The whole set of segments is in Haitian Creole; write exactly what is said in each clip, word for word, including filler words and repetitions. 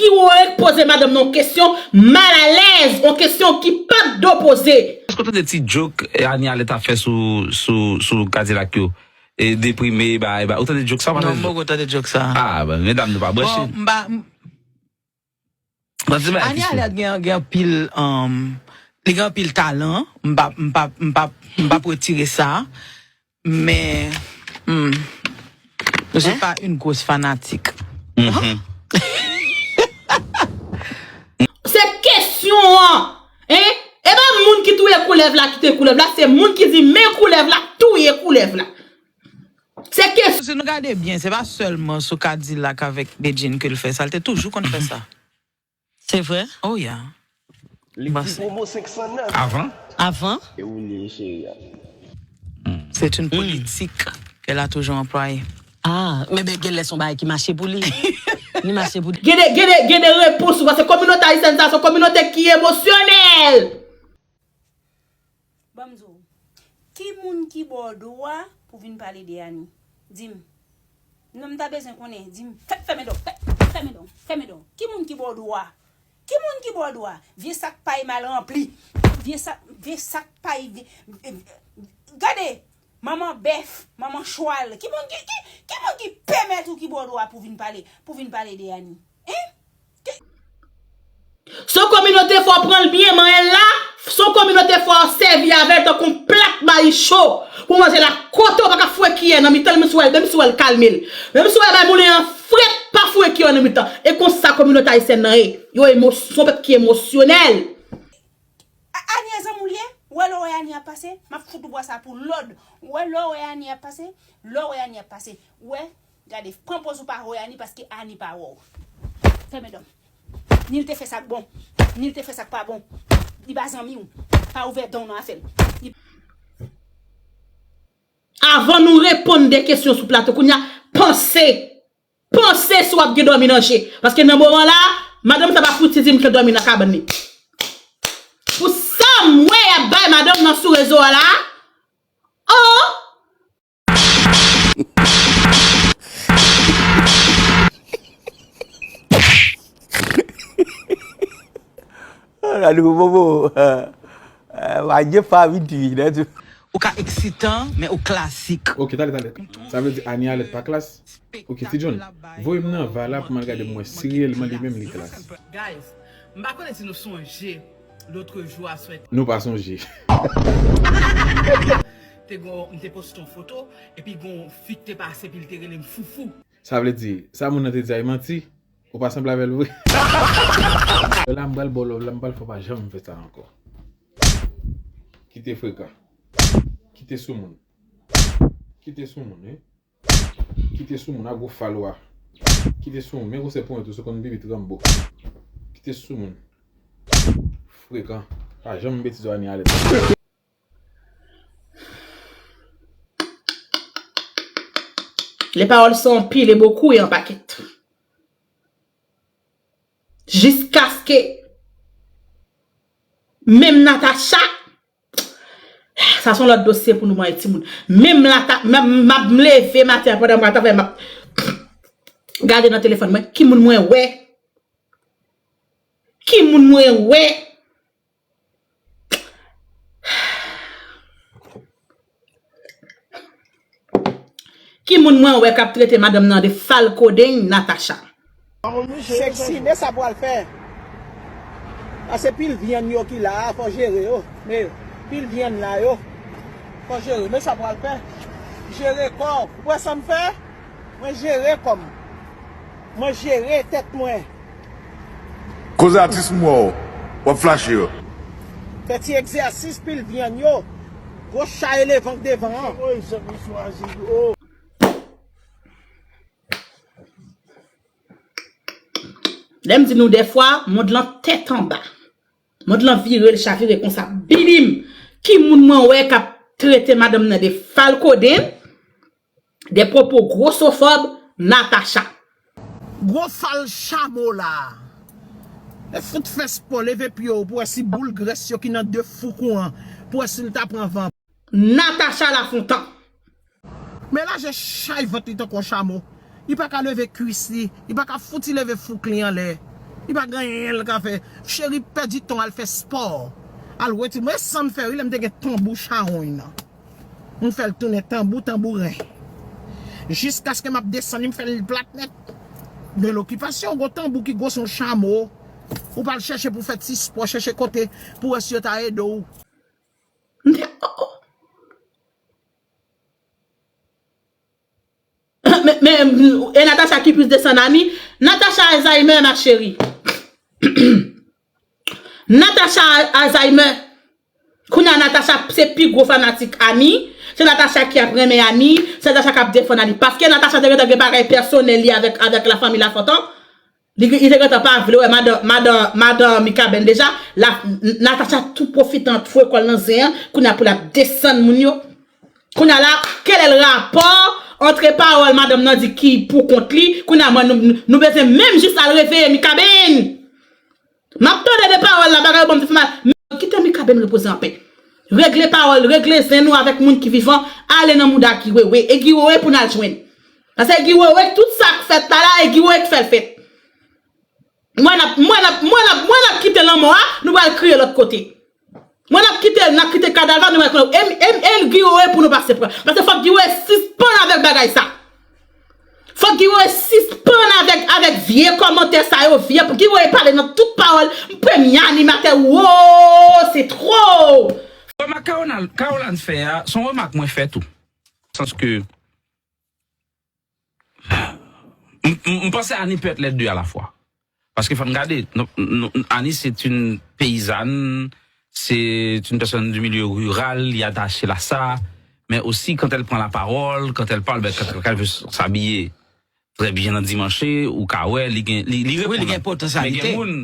Ki wè k poze madanm nan yon kesyon malalèz, yon kesyon ki pa t dwe poze. Èske w tande ti joke Anie Alerte ap fè sou sou sou Kadilak yo? E deprime, bay, bay. Ou tande joke sa? Non, m poko tande joke sa. Ah, ben, medam, nou pa branche. Bon, m pa. Anie Alerte gen gen anpil um, li gen anpil talan. M pa m pa m pa m pa retire sa. Men hmm, je suis pas une grosse fanatique. Se kesyon an. Hein? E pa moun ki touye koulèv la ki te koulèv la, se moun ki di men koulèv la k touye koulèv la. Se kesyon. Si nou gade byen, se pa sèlman sou Kadilak avèk Bedjine ke l fè sa, l te toujou konn fè sa. Se vre? Oh yeah. Li di pwomo senk san nèf. Avan? Avan? E ou li cheri a. C'est une politique qu'elle a toujours employée. Ah, men ben genlè son bagay ki mache pou li. Li mache pou li. Gen de, gen de, gen de repons ou, paske kominote ayisyèn sa se yon kominote ki emosyonèl. Ban m di w, ki moun ki ba w dwa pou vin pale de Annie? Di m. Non, m ta bezwen konnen. Di m. Fèmen dò. Fèmen dò. Fèmen dò. Ki moun ki ba w dwa? Ki moun ki ba w dwa? Vye sak pay mal ranpli. Vye sak, vye sak pay. Gade! Manman bèf, manman chwal. Ki moun ki, ki, ki moun ki pèmèt ou ki ba w dwa pou vin pale, pou vin pale de Annie? Hein? Se yon kominote fò w pran l byen, manyen l la, se yon kominote fò w sèvi avè l tankou yon plat mayi cho pou w manje l ak kote w pa ka foure kiyè nan mitan l, menm si w wè l, menm si w wè l kalme l. Menm si w wè bay moulen an frèt, pa foure kiyè w nan mitan. E konsa kominote ayisyèn nan ye. Yo emo, se yon pèp ki emosyonèl. Anie zanmi w li ye? Ou wè lè w wè Anie ap pase? M ap fout ou bwa sa pou lòd. Ou wè lè w wè Anie ap pase? Lè w wè Anie ap pase. Ou wè? Gade, pran pòz ou pa wè Ani paske Ani pa wè w. Fèmen dan. Ni l te fè sa k bon, ni l te fè sa k pa bon. Li pa zanmi w. Pa ouvè dan w nan afè l. Li. Avan nou reponn de kesyon sou plato kounye a, panse. Panse si w ap gen dòmi nan je. Paske nan moman la, madanm sa pa fouti di m ke dòmi nan kabann li. Pou sa m wè y ap bay madanm nan sou rezo a la, oh! Ou ka eksitan, men ou klasik. Ok, tande, tande. Sa vle di Anie Alerte pa klas? Ok, Ti John, voye m nan va la pou m al gade pou m wè si reyèlman li menm li klas. Guys, m pa konnen si nou sonje lotrejou a swè. Nou pa sonje. Te gon, m te poste yon foto, epi gon fi k te pase epi l te rele m foufou. Sa vle di, sa moun nan te di a e manti? Ou pa sanble avè l vre? Lè la m pral ba w love la, m pral fè w pa janm fè sa ankò. Kite frekan. Kite soumoun. Kite soumoun, wi. Kite soumoun a gwo fal ou a. Kite soumoun, men gwosè ponyèt ou, se konn bibit Ranbo. Kite soumoun. Frekan. Pa janm betize w a ni alèz. Les paroles sont pile et beaucoup et en paquet. Jiskaske menm Natacha, sa se yon lòt dosye pou nou manyen timoun. Menm Nata, m ap leve maten an pandan m pral travay, m ap gade nan telefòn mwen, ki moun mwen wè? Ki moun mwen wè? Ki moun mwen wè k ap trete madanm nan de fal kodenn Natacha? Sexy, men sa pral fè. Pase pil vyann yo ki la a, fò jere yo. Men pil vyann la yo, fò jere. Men sa pral fè. Jere kò w. Ou wè sa m fè? Mwen jere kò m. Mwen jere tèt mwen. Koze atis m wè w, w ap flache yo. Fè ti egzèsis, pil vyann yo. Gwo chay elevan k devan an. Lè m di nou dèfwa, mond lan tèt anba. Mond lan vire, l chavire konsa, bilim! Ki moun mwen wè k ap trete madanm nan de fal kodenn? De pwopo gwosofòb Natacha. Gwo fal chamo la a. E fout fès pa w, leve pye w pou wè si boul grès yo ki nan de fou kou an, pou wè si l ta pran van. Natacha Lafontan. Men lajè chay vant li tankou yon chamo. Li pa ka leve kwis li, li pa ka fouti leve fouk li anlè. Li pa gen anyen l ka fè. Cheri pèdi tan al fè spò. Al retire. Mwen sa m fè wi lè m te gen tanbou chawony nan. M fè l tounen tanbou, tanbouren. Jiskaske m ap desann li, m fè l plat nèt. Gen lokipasyon, gwo tanbou ki gwo se yon chamo. Ou pral chèche pou fè ti spò, chèche kote pou wè si yo ta ede w. M te, oh, oh. Men, men, e Natacha ki plis desann Ani. Natacha Alzheimer, ma chérie. Natacha Alzheimer. Kounye a Natacha se pi gwo fanatik Ani. Se Natacha ki ap renmen Ani. Se Natacha k ap defann Ani. Paske Natacha te gentan gen bagay pèsonèl li avèk, avèk lafanmi Lafontan. Li, li te gentan pa vle wè madan, madan, madan Mikaben deja. La, Natacha tou pwofite antre kò l nan zen an. Kounye a pou l ap desann moun yo. Kounye a la, quel est le rapport entre pawòl madanm nan di ki pou kont li? Kounye a mwen, nou, nou bezwen menm jis al reveye Mikaben. M ap tande de pawòl la, bagay yo ban m ti fè mal. Men kite Mikaben repoze anpè. Regle pawòl, regle zen nou avèk moun ki vivan, ale nan mouda Guy Wewe. E Guy Wewe pou n al jwenn. Paske Guy Wewe, tout sa k fèt la la, e Guy Wewe k fè l fèt. Mwen n ap, mwen n ap, mwen n ap, mwen n ap kite lanmò a, nou pral kriye lòt kote. Mwen n ap kite, n ap kite kadav la, nou pral konnen. E, e, e Guy Wewe pou nou pase pran. Paske fòk Guy Wewe sispann avèk bagay sa. Fòk Guy Wewe sispann avèk, avèk vye kòmantè sa yo, vye, Guy Wewe pale nan tout pawòl, premye animatè, wo, se twò. Remak Caroline, Caroline fè a, se yon remak mwen fè tou. Sans ke m, m, m panse Annie peut être les deux à la fois. Paske fò n gade, nou, nou, Annie c'est une paysanne, c'est une personne du milieu rural, li atache la sa, men osi quand elle prend la parole, quand elle parle, ben, quand, quand elle veut s'habiller très bien nan dimanche, ou ka wè, li gen, li, li reponn. Wi, li gen potansyalite. Men gen moun,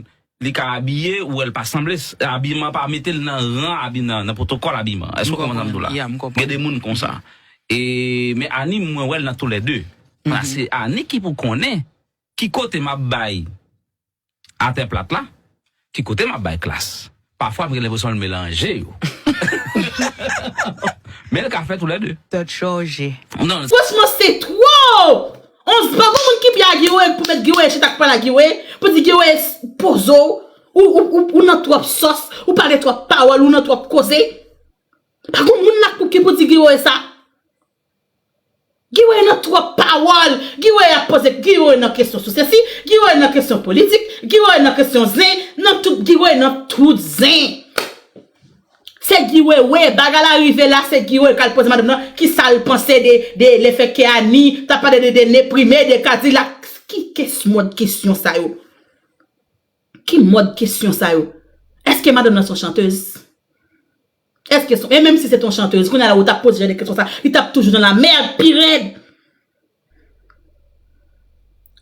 li ka abiye, ou wè l pa sanble, abiman pa mete l nan ran, abi, nan, nan pwotokòl abiman. Èske w konprann sa m di w la? Ya, m konprann. Gen de moun konsa. E, men Annie, mwen wè l nan toulède. Kounye a se Annie ki pou konnen ki kote m ap bay atè plat la, ki kote m ap bay klas. Pafwa, m gen lenpresyon l melanje yo. Men l ka fè toulède. Tèt chaje. Non. Franchman, se twò! On pa gon moun ki pye a Guy Wewe pou met Guy Wewe chita k pale a Guy Wewe, pou di Guy Wewe poze w, ou, ou, ou, ou nan twòp sòs, ou pale twòp pawòl, ou nan twòp koze. Pa gon moun la pou ki pou di Guy Wewe sa. Guy Wewe nan twòp pawòl. Guy Wewe ap poze, Guy Wewe nan kesyon sou sesi, Guy Wewe nan kesyon politik, Guy Wewe nan kesyon zen, nan tout, Guy Wewe nan tout zen. Se Guy Wewe, bagay la rive la, se Guy Wewe k al poze madanm nan, kisa l panse de, de lefètke Annie t ap pale de, de Neprime, de Kadilak, ki kes mòd kesyon sa yo? Ki mòd kesyon sa yo? Èske madanm nan se yon chantèz? Èske se, e menm si se te yon chantèz, kounye a la ou t ap poze jan de kesyon sa, li t ap toujou nan la mèd pi rèd.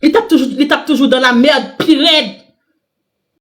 Li t ap toujou, li t ap toujou nan la mèd pi rèd.